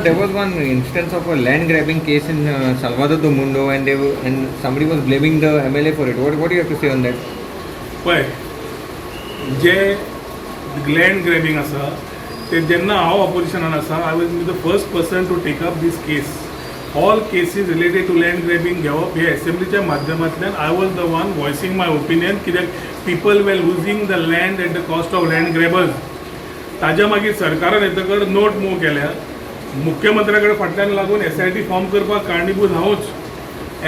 There was one instance of a land grabbing case in Salvador do Mundo, and they were, and somebody was blaming the MLA for it. What do you have to say on that? पळय, जे land grabbing आसा ते जेन्ना हांव ऑपोजिशनान आसा, I was the first person to take up this case. All cases related to land grabbing घेवप हे एसेंब्लीच्या माध्यमांतल्यान I was the one voicing my opinion, कित्याक people were losing the land at the cost of land grabbers. ताज्या मागीर सरकारान येतकर note move केल्या. मुख्यमंत्र्या कडेन फाटल्यान लागून एसआयटी फॉर्म करपाक कारणीभूत हांवूच.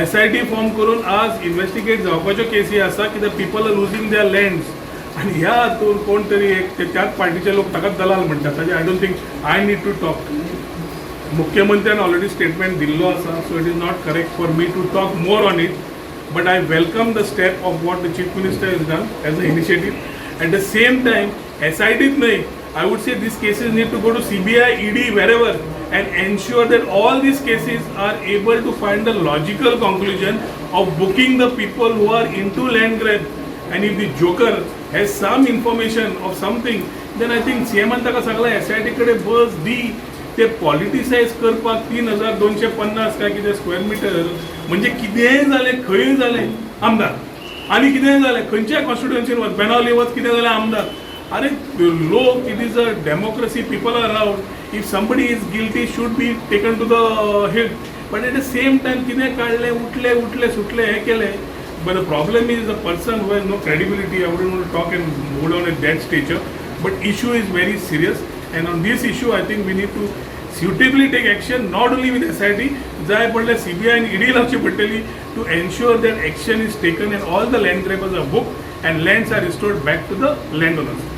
एसआयटी फॉर्म करून आज इन्व्हेस्टिगेट जावपाच्यो केसी आसा, कित्याक people are losing their lands. आनी ह्या हातून कोण तरी एक ते त्याच पार्टीचे लोक ताकाच दलाल म्हणटात. ताजे I don't think I need to talk. मुख्यमंत्र्यान ऑलरेडी स्टेटमेंट दिल्लो आसा, so it is not correct for me to talk more on it, but I welcome the step of what the Chief Minister has done as a initiative. At the same time, एसआयटीत न्हय, I would say these cases need to go to CBI, ED, wherever, and ensure that all these cases are able to find the logical conclusion of booking the people who are into land grab. And if the joker has some information of something, then I think CM ताका सगळं SIT कडेन बस दी. ते politicise करपाक 3250 काय कितें square metre म्हणजे कितेंय जालें, खंय जालें आमदार, आनी कितेंय जालें खंयच्याय कॉन्स्टिट्युएन्सीन वच, बेनावली वच, कितें जालें आमदार. अरे लोक, it is a democracy, people are around. If somebody is guilty, should be taken to the hilt, but at the same time कितें काडलें, उठले उठले सुटले हें केलें. But the problem is the person who has no credibility. I wouldn't want to talk and move down at that stature. But issue is very serious, and on this issue, I think we need to suitably take action, not only with SIT, जाय पडल्यार CBI and ED लावची पडटली to ensure that action is taken and all the land grabbers are booked and lands are restored back to the landowners.